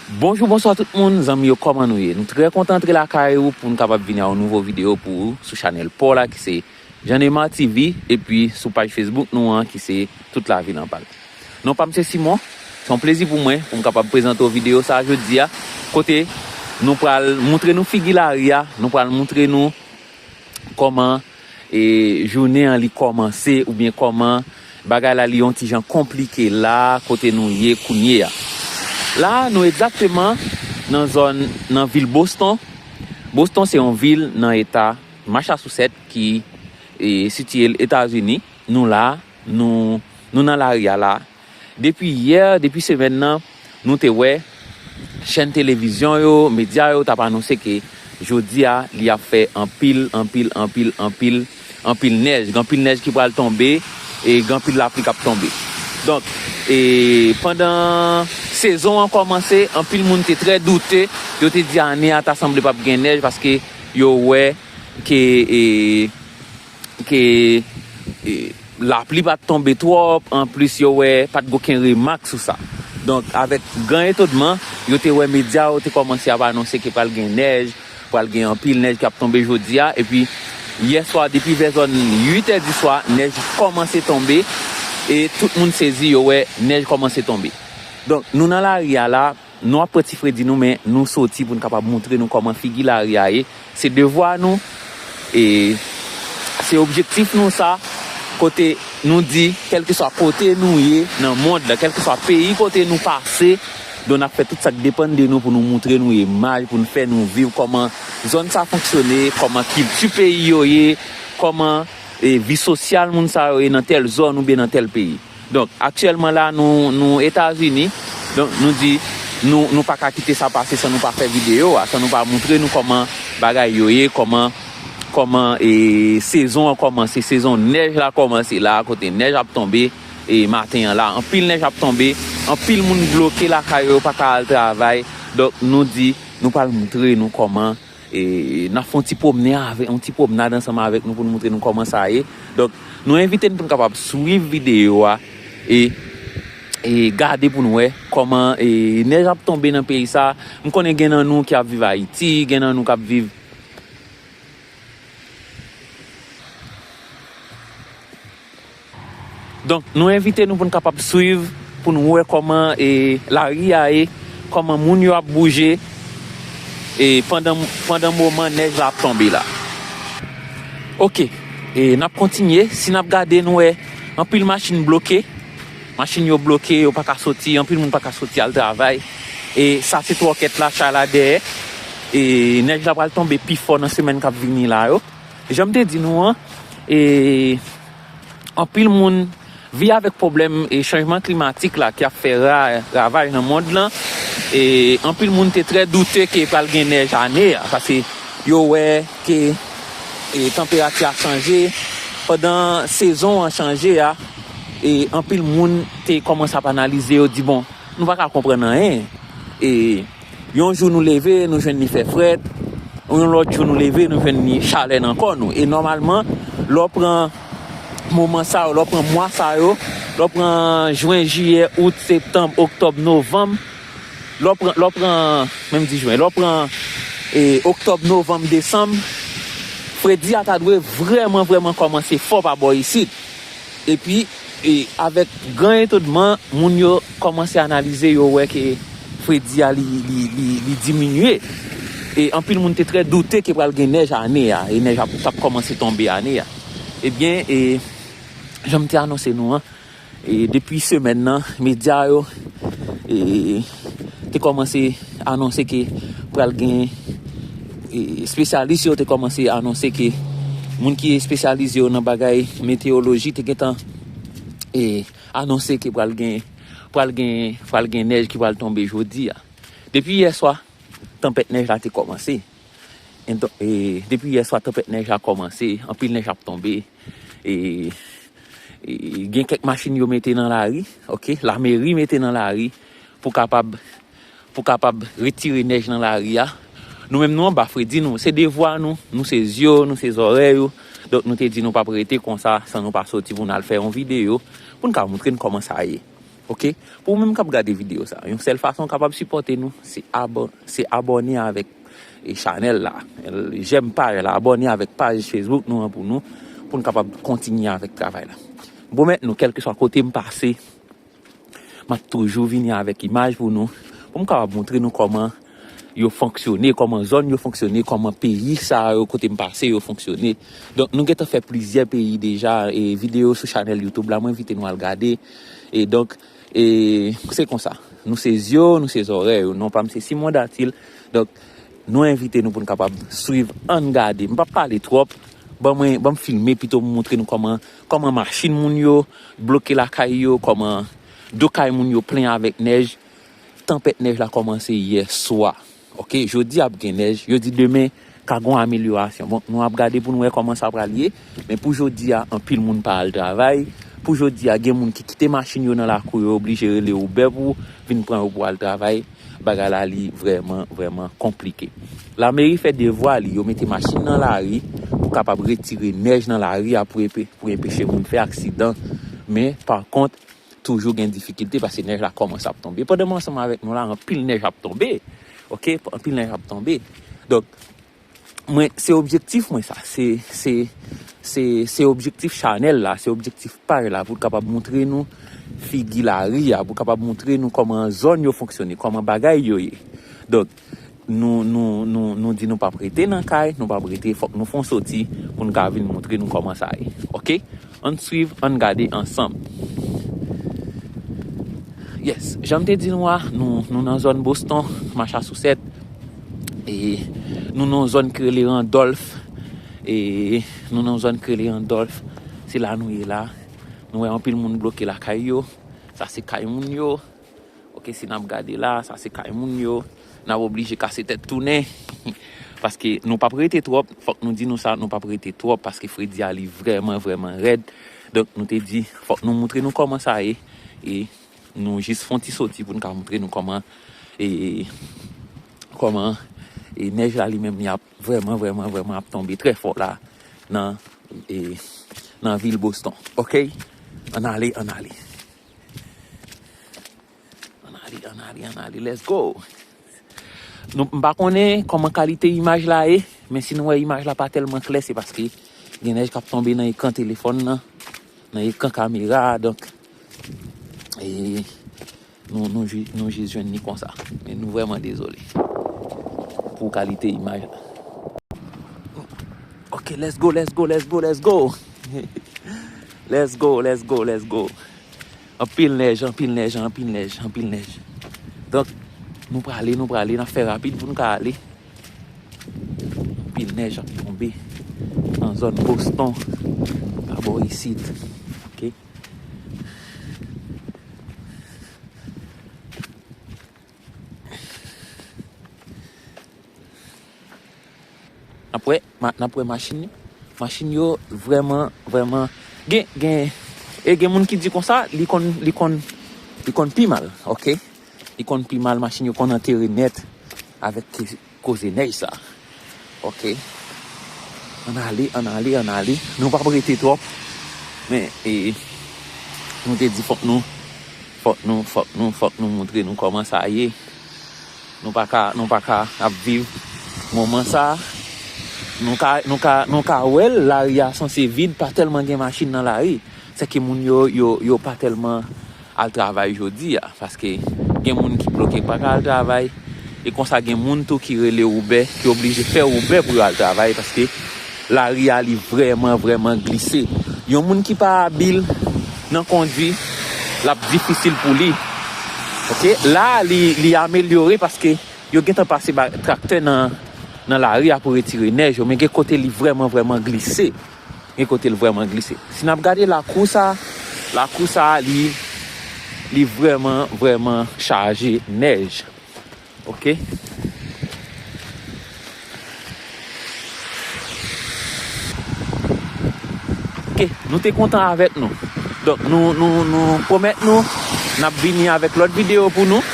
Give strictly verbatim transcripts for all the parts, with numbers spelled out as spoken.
Bonjou, bonswa tout moun, zanmi yo, kòman nou ye? Nou trè kontan antre lakay ou pou n kapab vini a yon nouvo videyo pou ou sou chanèl pa w la ki se Jean Neymar T V, epi sou paj Facebook nou an ki se Tout Lavi nan Pal. Non pa m se Simon, se yon plezi pou mwen pou m kapab prezante w videyo sa a jodi a, kote nou pral moutre nou figi lari a, nou pral moutre nou kòman e jounen an li kòmanse, oubyen kòman bagay la li yon ti jan konplike la kote nou ye kounye a. La, nou egzakteman nan zòn, nan vil Boston. Boston se yon vil nan eta Massachusetts ki e, sitiye l Etazini. Nou la, nou, nou nan lari a la. Depi yè, depi semèn nan, nou te wè chèn televizyon yo, medya yo t ap anonse ke jodi a, li ap fè anpil, anpil, anpil, anpil, anpil nèj. Gen anpil nèj ki pral tonbe e gen anpil lapli k ap tonbe. Donk, e pandan sezon an kòmanse, anpil moun te trè doute. Yo te di ane a ta sanble p ap gen nèj paske yo wè ke e, ke e, lapli pa t tonbe twòp, anplis yo wè pa t gen okenn remak sou sa. Donk, avèk gran etonnman, yo te wè medya yo te kòmanse ap anonse ke pral gen nèj, pral gen anpil nèj k ap tonbe jodi a, epi yè swa, depi vè zòn uit è di swa, nèj kòmanse tonbe, e tout moun sezi, yo wè nèj kòmanse tonbe. Donk, nou nan lari a la, nou ap pran ti fredi nou, men nou soti pou n kapab moutre nou kòman figi lari a ye. Se devwa nou, e se objektif nou sa, kote nou di, kèlkeswa kote nou ye nan mond lan, kèlkeswa peyi kote nou pase, donk n ap fè tout sa k depann de nou pou nou moutre nou imaj, pou n fè nou viv kòman zòn sa fonksyone, kòman kilti peyi yo ye, kòman e, vi sosyal moun sa yo ye nan tèl zòn oubyen nan tèl peyi. Donk, aktyèlman la, nou, nou Etazini. Donk, nou di, nou, nou pa ka kite sa pase san nou pa fè videyo a, san nou pa moutre nou kòman bagay yo ye, kòman, kòman e, sezon an kòmanse, sezon nèj la kòmanse la, kote nèj ap tonbe e, maten an la. Anpil nèj ap tonbe, anpil moun bloke lakay yo, yo pa ka al travay. Donk, nou di, nou pral moutre nou kòman e, n ap fè yon ti pwomnen avè, yon ti pwomnad ansanm avèk nou pou n moutre nou kòman sa ye. Donk, nou envite n pou n kapab swiv videyo a e, e gade pou n wè kòman e, nèj ap tonbe nan peyi sa. M konnen gen nan nou ki ap viv Ayiti, gen nan nou k ap viv Donk, nou envite nou pou n kapab swiv, pou n wè kòman e, lari a ye, kòman moun yo ap bouje e, pandan, pandan moman nèj la ap tonbe la. Oke, e, n ap kontinye. Si n ap gade, nou wè anpil machin bloke. Machin yo bloke, yo pa ka soti, anpil moun pa ka soti al travay. E sa se twòkèt la, chay la dèyè. E nèj la pral tonbe pi fò nan semèn k ap vini la yo. Jan m te di nou an, e, anpil moun vi avèk pwoblèm e chanjman klimatik la ki ap fè ra, ravaj nan mond lan. E anpil moun te trè doute ke pral gen nèj ane a, paske yo wè ke e, tanperati a chanje. Pandan sezon an chanje a, e anpil moun te kòmanse ap analize, yo di, bon, nou pa ka konprann anyen. E yon jou nou leve, nou jwenn li fè frèt. Yon lòt jou nou leve, nou jwenn li chalè nan kò nou. E nòmalman, lè w pran moman sa yo, lè w pran mwa sa yo, lè w pran jen, jiyè, out, septanm, oktòb, novanm, lè w pran, lè w pran, menm di jen, lè w pran e, oktòb, novanm, desanm, fredi a ta dwe vrèman, vrèman kòmanse fò pa bò isit. Epi, e, avèk gran etonnman, moun yo kòmanse analize, yo wè ke fredi a li, li, li, li diminye. E anpil moun te trè doute ke pral gen nèj ane a, e nèj ap, t ap kòmanse tonbe ane a. Ebyen, e, jan m te anonse nou an, e, depi semèn nan, medya yo, e, te kòmanse anonse ke pral gen, e, espesyalis yo te kòmanse anonse ke moun ki espesyalize yo nan bagay meteyoloji te gentan, e, anonse ke pral gen, pral gen, pral gen nèj ki pral tonbe jodi a. Depi yè swa, tanpèt nèj la te kòmanse. E donk, e, depi yè swa, tanpèt nèj la kòmanse, anpil nèj ap tonbe. E, e, gen kèk machin yo mete nan lari, oke, lameri mete nan lari pou kapab, pou kapab retire nèj nan lari a. Nou menm nou anba fredi nou, se devwa nou, nou se zye w, nou se zòrèy ou. Donk nou te di nou p ap rete konsa san nou pa soti pou n al fè yon videyo, pou n ka montre n kòman sa ye. Ok? Pou ou menm k ap gade videyo sa, yon sèl fason w kapab sipòte nou, se abò-, se abòne avèk e chanèl la, jèm paj la, abòne avèk paj Facebook nou an pou nou, pou n kapab kontinye avèk travay la. M pwomèt nou, kèlkeswa kote m pase, m ap toujou vini avèk imaj pou nou, pou m kapab montre nou kòman yo fonksyone, kòman zòn yo fonksyone, kòman peyi sa yo kote m pase yo fonksyone. Donk, nou gentan fè plizyè peyi deja, e videyo sou chanèl YouTube la, mwen envite nou al gade. E donk, e se konsa. Nou se zye w, nou se zòrèy ou. Non pa m se Simon Datil. Donk, nou envite nou pou n kapab swiv, ann gade. M p ap pale twòp. Ban mwen, ban m filme pito m montre nou kòman, kòman machin moun yo bloke lakay yo, kòman do kay moun yo plen avèk nèj. Tanpèt nèj la kòmanse yè swa. Ok, jodi a ap gen nèj, yo di demen ka gon amelyorasyon. Bon, nou ap gade pou nou wè kòman sa pral ye. Men pou jodi a, anpil moun pa al travay. Pou jodi a, gen moun ki kite machin yo nan lakou, yo oblije rele Uber pou vin pran yo pou al travay. Bagay la, li vrèman, vrèman konplike. Lameri fè devwa li, yo mete machin nan lari pou kapab retire nèj nan lari a pou enpe-, pou enpeche moun fè aksidan. Men, pa kont, toujou gen difikilte paske nèj la kòmanse ap tonbe. Pandan mwen ansanm avèk nou la, anpil nèj ap tonbe. Ok? Anpil nèj ap tonbe. Donk, mwen, se objektif mwen sa. Se, se, se, se objektif chanèl la, se objektif paj la pou l kapab montre nou figi lari a, pou l kapab montre nou kòman zòn yo fonksyone, kòman bagay yo ye. Donk, nou, nou, nou, nou di nou p ap rete nan kay, nou p ap rete, fòk nou fè yon soti pou n ka vin montre nou kòman sa ye. Ok? Ann swiv, ann gade ansanm. Yes, jan m te di nou a, nou, nou nan zòn Boston, Massachusetts, e nou nan zòn ki rele Randolph, e nou nan zòn ki rele Randolph, se la nou ye la. Nou wè anpil moun bloke lakay yo, sa se kay moun yo. Ok, si n ap gade la, sa se kay moun yo. N ap oblije kase tèt tounen. Paske nou p ap rete twòp, fòk nou di nou sa, nou p ap rete twòp paske fredi a li vrèman, vrèman rèd. Donk, nou te di, fòk nou montre nou kòman sa ye. E nou jis fè yon ti soti pou n ka montre nou kòman, e, kòman, e, nèj la li menm li ap vrèman, vrèman, vrèman ap tonbe trè fò la nan, e, nan vil Boston. Ok? Ann ale, ann ale. Ann ale, ann ale, ann ale, let's go. Nou, m pa konnen kòman kalite imaj la ye, men si nou wè imaj la pa tèlman klè, se paske gen nèj k ap tonbe nan ekran telefòn nan, nan ekran kamera a, donk, e, nou, nou, ji-, nou jis jwenn li konsa. Men nou vrèman dezole pou kalite imaj la. Ok, let's go, let's go, let's go, let's go. Let's go, let's go, let's go. Anpil nèj, anpil nèj, anpil nèj, anpil nèj. Donk, nou prale, nou prale, n ap fè rapid pou n ka ale. Anpil nèj ap tonbe nan zòn Boston, pa bò isit. Ok. N ap wè, ma-, n ap wè machin yo. Machin yo vrèman, vrèman. Gen, gen, e gen moun ki di konsa, li konn, li konn, li konn pi mal, ok? Li konn pi mal, machin yo konn antere nèt avèk ke-, koze nèj sa. Ok. Ann ale, ann ale, ann ale. Nou p ap rete twòp. Men, e, nou te di fòk nou, fòk nou, fòk nou, fòk nou montre nou kòman sa ye. Nou pa ka, nou pa ka ap viv moman sa. Nou ka, nou ka, nou ka wè l, lari a sanse vid, pa tèlman gen machin nan lari. Sèke moun yo, yo, yo pa tèlman al travay jodi a, paske gen moun ki bloke pa ka al travay, e konsa gen moun tou ki rele Uber, ki oblije fè Uber pou yo al travay, paske lari a li vrèman, vrèman glise. Yon moun ki pa abil nan kondwi, l ap difisil pou li. Ok, la li, li amelyore paske yo gentan pase ba-, traktè nan, nan lari a pou retire nèj yo, men gen kote li vrèman, vrèman glise. Gen kote l vrèman glise. Si n ap gade lakou sa, lakou sa li, li vrèman, vrèman chaje nèj. Ok. Ok, nou te kontan avèk nou. Donk, nou, nou, nou pwomèt nou, n ap vini avèk lòt videyo pou nou.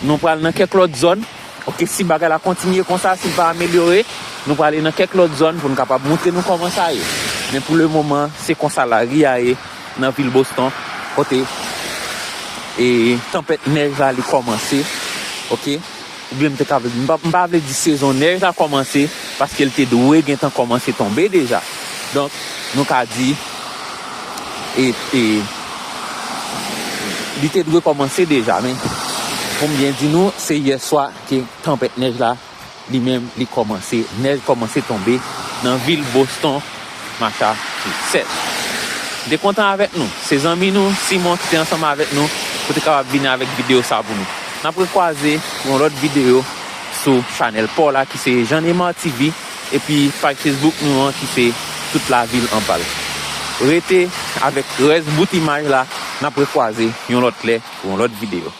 Nou pral nan kèk lòt zòn. Ok, si bagay la kontinye konsa, si l pa amelyore, nou prale nan kèk lòt zòn pou n kapab montre nou kòman sa ye. Men pou le moman, se konsa lari a ye nan vil Boston, kote e tanpèt nèj la li kòmanse, oke? Oubyen m te ka vle, m pa, m pa vle di sezon nèj la kòmanse, paske l te dwe gentan kòmanse tonbe deja. Donk, nou ka di, e, e, li te dwe kòmanse deja, men pou m byen di nou, se yè swa ke tanpèt nèj la, li menm, li kòmanse, nèj kòmanse tonbe nan vil Boston, Massachusetts. M te kontan avèk nou. Se zanmi nou, Simon, ki te ansanm avèk nou, pou te kapab vini avèk videyo sa pou nou. N ap rekwaze pou yon lòt videyo sou chanèl pa w la, ki se Jean Neymar T V, epi paj Facebook nou an, ki se Tout Lavil Anpal. Rete avèk rès bout imaj la, n ap rekwaze yon lòt lè pou yon lòt videyo.